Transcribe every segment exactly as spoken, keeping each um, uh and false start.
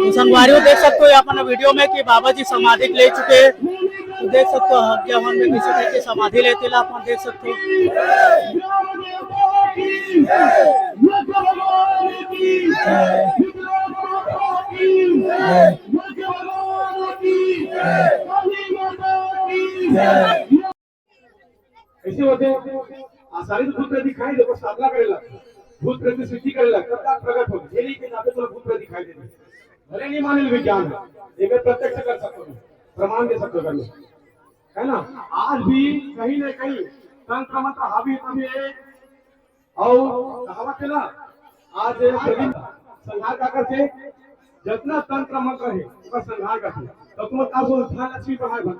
तो संगवारी हो, देख सकते हो अपन वीडियो में कि बाबा जी समाधि ले चुके हैं। तो देख सकते हो, हवन में किसी तरह की समाधि लेते ला अपन देख सकते हो। ऐसे होते हैं, आसानी से भूत प्रेत दिखाई दे, पर साधना करे ला, भूत प्रेत की सिद्धि करे ला, तब जाके प्रकट होते। ये नहीं कि यहाँ पे तो भूत प्रेत दिखाई देते, भले नहीं माने विज्ञान है, ये मैं प्रत्यक्ष कर सकता हूँ, प्रमाण दे सकता हूँ, है ना? आज भी कहीं ना कहीं तंत्र मंत्र हावी तभी है। और कहावत है ना, आज ये सभी संघार का करके जितना तंत्र मंत्र है, उसका संघार करके, तो तुम का बोल, धन लक्ष्मी बढ़ाए, धन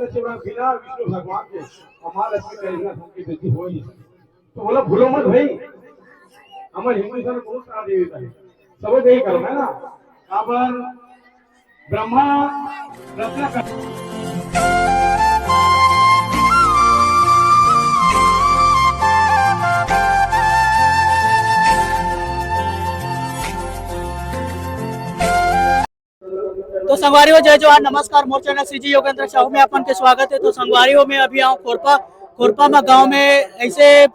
लक्ष्मी बढ़ाए, बिना विष्णु भगवान के और माँ लक्ष्मी का इतना धन की वृद्धि हो ही नहीं सकती। तो बोला, भूलो मत भाई, हमारे हिंदू धर्म बहुत सारा देवी है, सब यही करो, है ना? काबर ब्रह्मा रचना कर तो संगवारी हो, जय जोहार, नमस्कार, मोर चैनल सीजी योगेंद्र साहू में अपन के स्वागत है। तो संगवारी हो, मैं अभी आऊँ खोरपा, खोरपा में गांव में ऐसे, अ,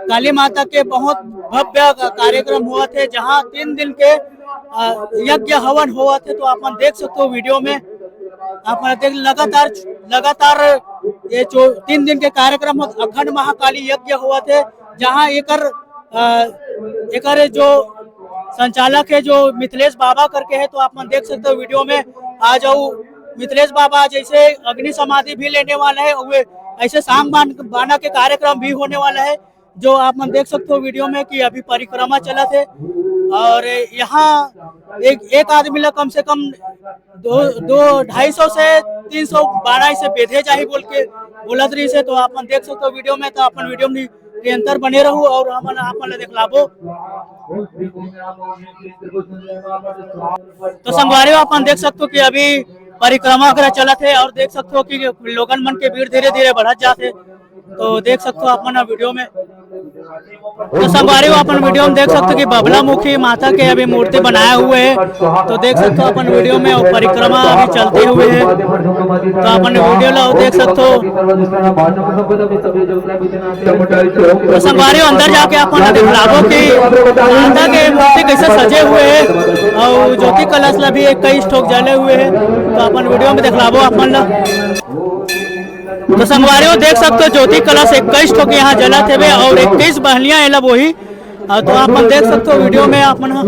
काली माता के बहुत भव्य कार्यक्रम हुआ थे, जहां तीन दिन के, अ, यज्ञ हवन हुआ थे। तो अपन देख सकते हो वीडियो में, अपन देख लगातार, लगातार ये जो तीन दिन के कार्यक्रम हो, अखंड महाकाली यज्ञ हुआ थे, जहां एकर, अ, एकर जो संचालक है, जो मिथिलेश बाबा करके है, तो आप मन देख सकते हो वीडियो में। आज अउ मिथिलेश बाबा आज ऐसे अग्नि समाधि भी लेने वाला है, और ऐसे सांग बान-, बाना के कार्यक्रम भी होने वाला है, जो आप मन देख सकते हो वीडियो में कि अभी परिक्रमा चलत है। और यहाँ एक, एक आदमी ला कम से कम दो, दो, ढाई सौ से तीन सौ बाना इसे बेधे जाही बोल के बोलत रहिस हे। तो आप मन देख सकते हो वीडियो में, तो अपन वीडियो में निरंतर बने रहू और हमन आप मन ला देखलाबो। तो संगवारी हो, आप मन देख सकते हो कि अभी परिक्रमा वगैरह चलत हे और देख सकते हो कि लोगन मन के भीड़ धीरे-धीरे बढ़त जात हे। तो देख सकते हो आप मन वीडियो में। तो संगवारी हो, अपन वीडियो में देख सकते हो कि बबला मुखी माता के अभी मूर्ति बनाए हुए है। तो देख सकते हो अपन वीडियो में, और परिक्रमा अभी चलते हुए है। तो अपन वीडियो ला देख सकते हो। तो संगवारी हो, अंदर जाके आप मन देखलाबो कि माता के मूर्ति कैसे सजे हुए है और ज्योति कलश ला भी इक्कीस ठोक जले हुए है। तो अपन वीडियो में देखलाबो आप मन ला। तो संगवारी हो, देख सकते हो ज्योति कलश इक्कीस ठोक यहाँ जलत हेवे और इक्कीस बहनिया एला बोही। और तो आप मन देख सकते हो वीडियो में आप मन ह।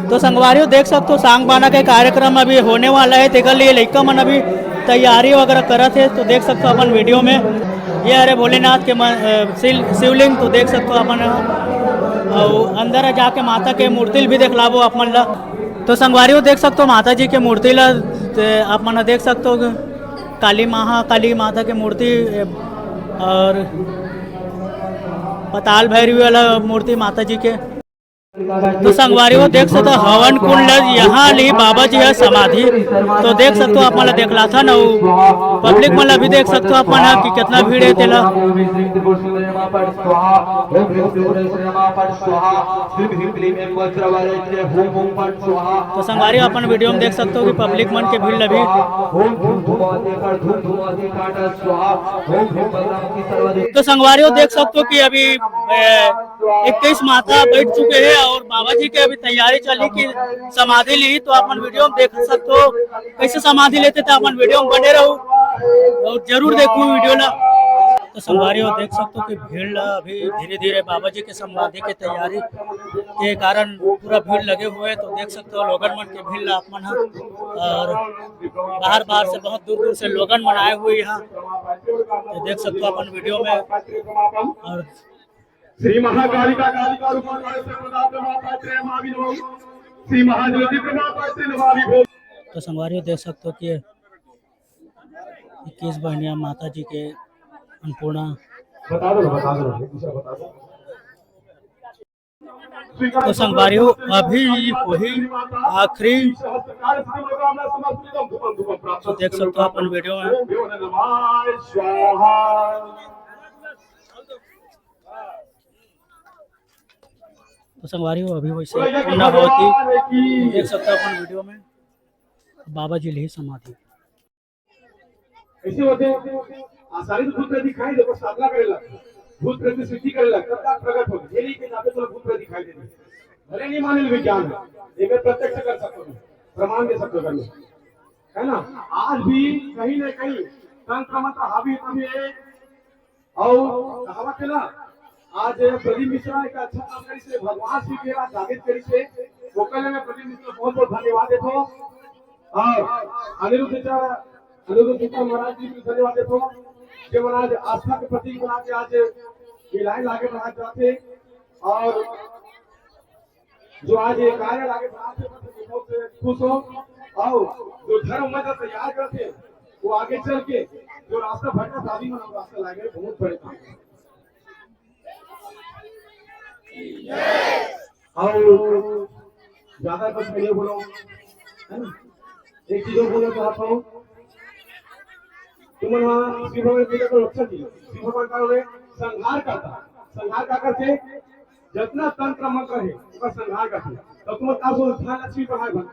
तो संगवारी हो, देख सकते हो सांग बाना के कार्यक्रम अभी होने वाला है, तेकर लिए लइका मन अभी तैयारी वगैरह करत हे। तो देख सकते हो अपन वीडियो में, ये हरे भोलेनाथ के मन, अ, शिल-, शिवलिंग। तो देख सकते हो अपन ह। और अंदर जाके माता के मूर्ति भी देखलाबो आप मन ला। तो संगवारी हो, देख सकते हो माता जी के मूर्ति ला, ते आप मन ह देख सकते हो काली महा, काली माता के मूर्ति, अ, और पताल भैरवी वाला मूर्ति माता जी के। तो संगवारी हो, देख सकते हो हवन कुंड ल यहाँ ली बाबा जी ह समाधि। तो देख सकते हो आप मन ला देखलाथन अउ पब्लिक मन ला भी देख सकते हो आप मन ह कि कितना भीड़ है तेला। तो संगवारी हो, अपन वीडियो में देख सकते हो कि पब्लिक मन के भीड़ ल भी। तो संगवारी हो, देख सकते हो कि अभी, ए, इक्कीस माता बैठ चुके हैं और बाबा जी के अभी तैयारी चली कि समाधि ली। तो अपन वीडियो में देख सकते हो कैसे समाधि लेते, तो अपन वीडियो में बने रहू और जरूर देखू वीडियो ला। तो संगवारी हो, देख सकते हो कि भीड़ ला अभी धीरे धीरे बाबा जी के समाधि के तैयारी के कारण पूरा भीड़ लगे हुए हैं। तो देख सकते हो लोगन मन के भीड़ ला आप मन ह, और बाहर बाहर से बहुत दूर दूर से लोगन मन आए हुए यहाँ। तो देख सकते हो अपन वीडियो में। और श्री महाकालिका कालिका रूपम कालिका प्रदान माता त्रय माविनो, श्री महाज्योति प्रदाता श्री नमामि भो। तो संगवारी हो, देख सकते हो कि इक्कीस बहनिया माता जी के अन्नपूर्णा। बता दो, बता दो, दूसरा बता दो। तो संगवारी हो, अभी वही आखिरी। तो देख सकते हो अपन वीडियो में। तो संगवारी हो, अभी वैसे ठंडा हवा की देख सकते हो अपन वीडियो में, बाबा जी ले समाधि। ऐसे होते हैं, आसानी से भूत प्रेत दिखाई दे, पर साधना करे ला, भूत प्रेत की सिद्धि करे ला, तब तक प्रकट हो, ये नहीं कि जाते तुरंत भूत प्रेत दिखाई देते। भले नहीं माने विज्ञान, ये मैं प्रत्यक्ष कर सकता हूँ, प्रमाण दे सकता हूँ, है ना? आज भी कहीं ना कहीं तंत्र मंत्र हावी तभी है। और कहावत है ना, आज प्रदीप मिश्रा एक अच्छा काम करी से, भगवान श्री के आज जागृत करी से, ओकर ले मैं प्रदीप मिश्रा बहुत बहुत धन्यवाद देता हूँ। और अनिरुद्ध चा-, अनिरुद्ध चा महाराज जी को धन्यवाद देता हूँ, जे महाराज आस्था के प्रतीक बना के आज ये लाइन आगे बढ़ा जाते। और जो आज ये कार्य लागे बढ़ाते, मैं बहुत खुश हूँ। और जो धर्म मंदिर तैयार करते, वो आगे चल के जो रास्ता भटका शादी में रास्ता लागे, बहुत बड़े काम है। और ज्यादा कुछ नहीं बोलो, है ना? एक चीज और बोलना चाहता हूँ, तुम ना शिव भगवान की पूजा करो, अच्छा चीज है। शिव भगवान का उन्हें संहार करता, संहार का करके जितना तंत्र मंत्र है, उसका संहार करता। तो तुम का सो धन लक्ष्मी बढ़ाए बन,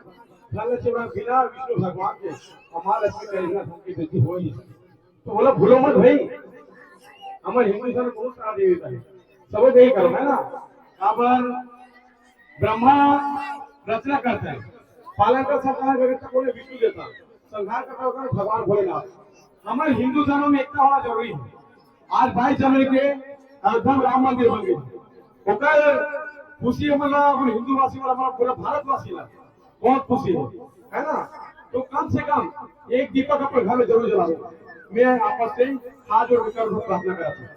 धन लक्ष्मी बढ़ाए, बिना विष्णु भगवान के और माँ लक्ष्मी का इतना धन की वृद्धि हो ही नहीं सकती। तो बोला, भूलो मत भाई, हमारे हिंदू धर्म में बहुत सारा देवी देवता है, सब यही करो, है ना? काबर ब्रह्मा रचना करता है, पालन का सत्ता है, जगत का कोई विष्णु देता, संहार करता होता है भगवान भोलेनाथ। हमारे हिंदू धर्म में एकता होना जरूरी है। आज बाईस जनवरी के अयोध्या में राम मंदिर बन गए, ओकर खुशी मतलब अपन हिंदू वासी वाला, हमारा पूरा भारतवासी ला बहुत खुशी है, है ना? तो कम से कम एक दीपक अपने घर में जरूर जलाओ। मैं आपस से हाथ जोड़ के कर प्रार्थना करता हूँ,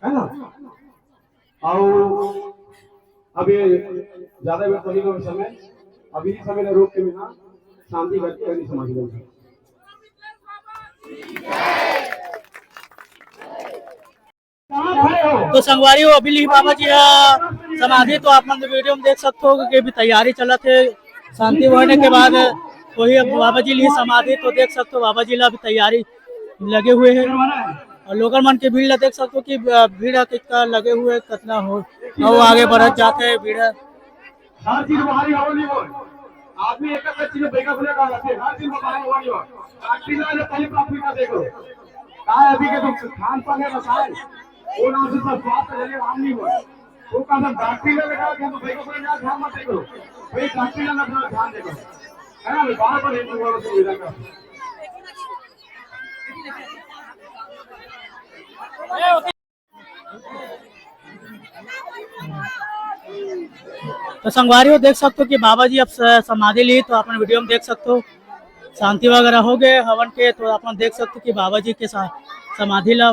है ना? और अभी ज्यादा भी कमी का समय, अभी समय रोक के मैं यहाँ शांति करके अभी समाज में तो संगवारी हो, अभी लिही बाबा जी ह समाधि, तो आप मन वीडियो में देख सकते हो कि अभी तैयारी चलत हे। शांति होने के बाद वही अब बाबा जी लिही समाधि, तो देख सकते हो बाबा जी ला अभी तैयारी लगे हुए हैं। और लोगन मन के भीड़ ला देख सकते हो कि, अ, भीड़ ह कितना लगे हुए, कितना हो, अउ आगे बढ़त जाते हैं भीड़ ह। हर चीज बाहरी हवा नहीं बोल। आदमी एक एक चीज बेगा बोले का रखे, हर चीज बाहरी हवा नहीं बोल। काटी ना, पहले प्राथमिकता देखो। काय अभी के तुम खान पान है बताए। वो नाम से सब स्वास्थ्य के लिए हम नहीं बोल। वो का सब डॉक्टरी में लगा के तो बेगा बोले ना ध्यान मत देखो। भाई डॉक्टरी में अपना ध्यान देखो। है ना? बार बार एक बार सुविधा का। तो संगवारी हो देख सकते हो कि बाबा जी अब स-, समाधि ली, तो अपन वीडियो में देख सकते हो शांति वगैरह हो गए हवन के, तो अपन देख सकते हो कि बाबा जी के सा-, समाधि ला।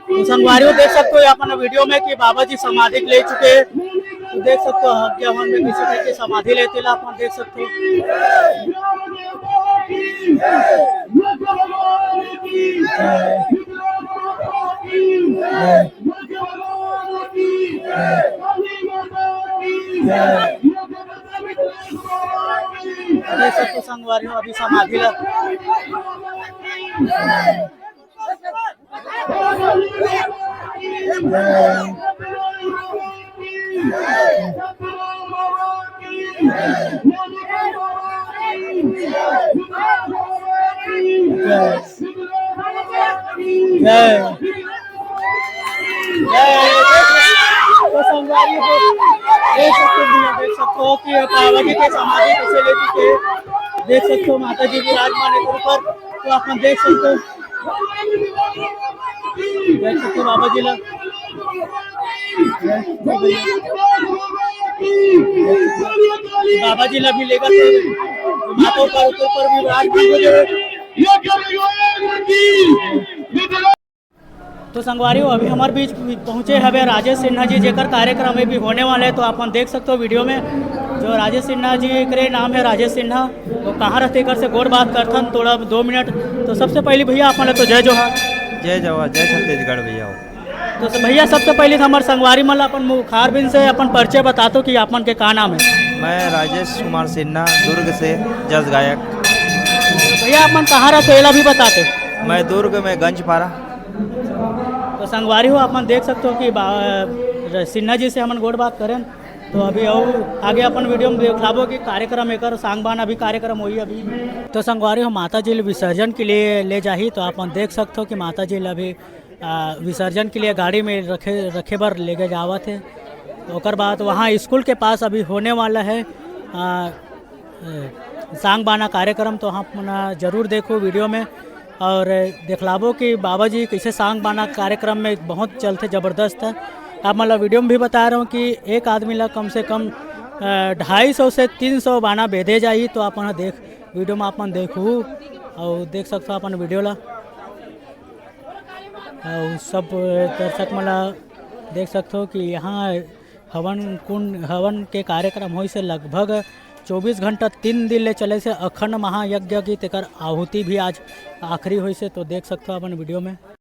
तो संगवारी हो देख सकते हो अपन वीडियो में कि बाबा जी समाधि ले चुके हैं। तो देख सकते हो हवन में किसी तरह की समाधि लेते ला अपन देख सकते हो। देख सकते हो संगवारी हो अभी समाधि ला। जय। जय। तो संगवारी हो, देख सकते हो, भैया, देख सकते हो कि पार्वती के समाधि कैसे ले चुके हैं। देख सकते हो माता जी विराजमान है ऊपर, तो आप मन देख सकते हो। देख सकते हो बाबा जी ला। बाबा जी ला भी लेकर के माता ऊपर, ऊपर भी विराजमान हो गए। तो संगवारी हो, अभी हमारे बीच पहुँचे हवे राजेश सिन्हा जी, जेकर कार्यक्रम अभी होने वाला है। तो आप मन देख सकते हो वीडियो में, जो राजेश सिन्हा जी के नाम है राजेश सिन्हा, तो कहाँ रहते कर से गोठ बात करथन थोड़ा दो मिनट। तो सबसे पहले भैया आप मन ला तो जय जोहार। जय जोहार, जय छत्तीसगढ़ भैया। तो स-, भैया सबसे पहले तो हमारे संगवारी मन ला अपन मुखारबिंद से अपन परिचय बता दो कि आप मन के का नाम है। मैं राजेश कुमार सिन्हा, दुर्ग से जस गायक। तो भैया आप मन कहाँ रहते हो, एला भी बताते। मैं दुर्ग में गंजपारा। तो संगवारी हो, आप मन देख सकते हो कि बा-, सिन्हा जी से हमन गोठ बात करेन। तो अभी अउ आगे अपन वीडियो में देख लाबो कि कार्यक्रम एकर सांग बाना अभी कार्यक्रम होही अभी। तो संगवारी हो, माता जी ल विसर्जन के लिए ले जाही, तो आप मन देख सकते हो कि माता जी ल अभी, आ, विसर्जन के लिए गाड़ी में रखे, रखे बर लेगे जावत हे। ओकर बाद वहाँ स्कूल के पास अभी होने वाला है, आ, ए, सांग बाना कार्यक्रम, तो आप मन जरूर देखो वीडियो में और देखलाबो कि बाबा जी कैसे सांग बाना कार्यक्रम में बहुत चलथे, जबरदस्त है। आप मन ला वीडियो में भी बता रहा हूँ कि एक आदमी ला कम से कम, अ, ढाई सौ से तीन सौ बाना बेधे जाही, तो आप मन देख, वीडियो में आप मन देखहू और देख सकथो अपन वीडियो ला। और सब दर्शक मन ला देख सकथो कि यहाँ हवन कुंड, हवन के कार्यक्रम होइस हे, लगभग चौबीस घंटा तीन दिन ले चले से अखंड महायज्ञ की तेकर आहुति भी आज आखिरी होइस हे, तो देख सकथो अपन वीडियो में।